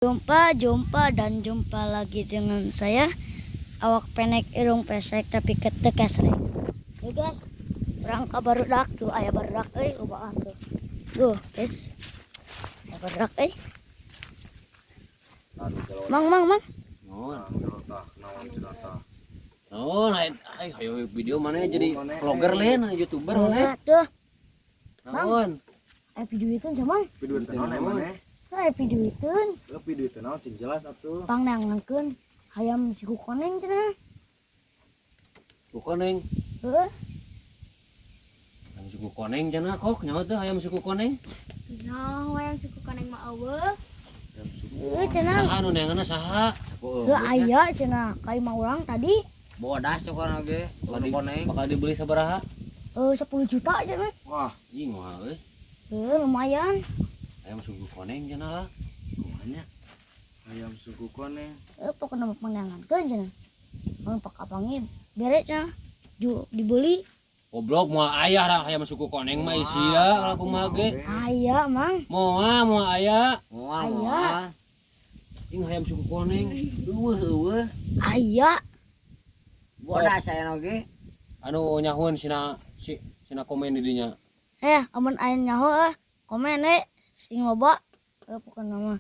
Jumpa, jumpa, dan jumpa lagi dengan saya. Awak pendek, irung pesek, tapi ketek kesrek. Oke guys, urang ka barudak tuh, aya barudak euy, lobaan tuh. Tuh, guys. Aya barudak euy. Mang, mang, mang. Naon? Naon cenah tah? Naon? Ay, ay, hayo video mana jadi vlogger lain, youtuber mana? Tuh, Naon? aya video sama. Video teh naon maneh? Aya video. Lu video teh naon sing jelas atuh. Pangneangankeun hayam siku koneng cenah. Suku koneng. Heeh. Hayam suku koneng cenah kok, nyaho teh hayam suku koneng? Nah, hayam suku koneng mah euweuh. Hayam suku. Heuh cenah. Saha nu neanganna saha? Heuh, aya cenah ka imah urang tadi. Bodas cokor oge, Bakal koneng. Bakal dibeli sabaraha? 10 juta cenah. Wah, Ih, moal euy. Heuh, lumayan. Hayam suku koneng cenah lah. Kumaha? Hayam suku koneng. Eh, pokoknya mah pangneangankeun cenah. Mun pak kapangi bere cenah. Ju dibeli. Goblok, moal aya lah hayam suku koneng mah sia kalau kumaha ge. Aya, Mang. Moal, moal aya. Moal, Aya. Moal. Ing hayam suku koneng. Euweuh, euweuh. Aya. Bodas aya oge. Anu nyahueun sina si sina komen di dinya. Eh, amun aya nyaho eh komen eh sing loba. Eh, pokoknya mah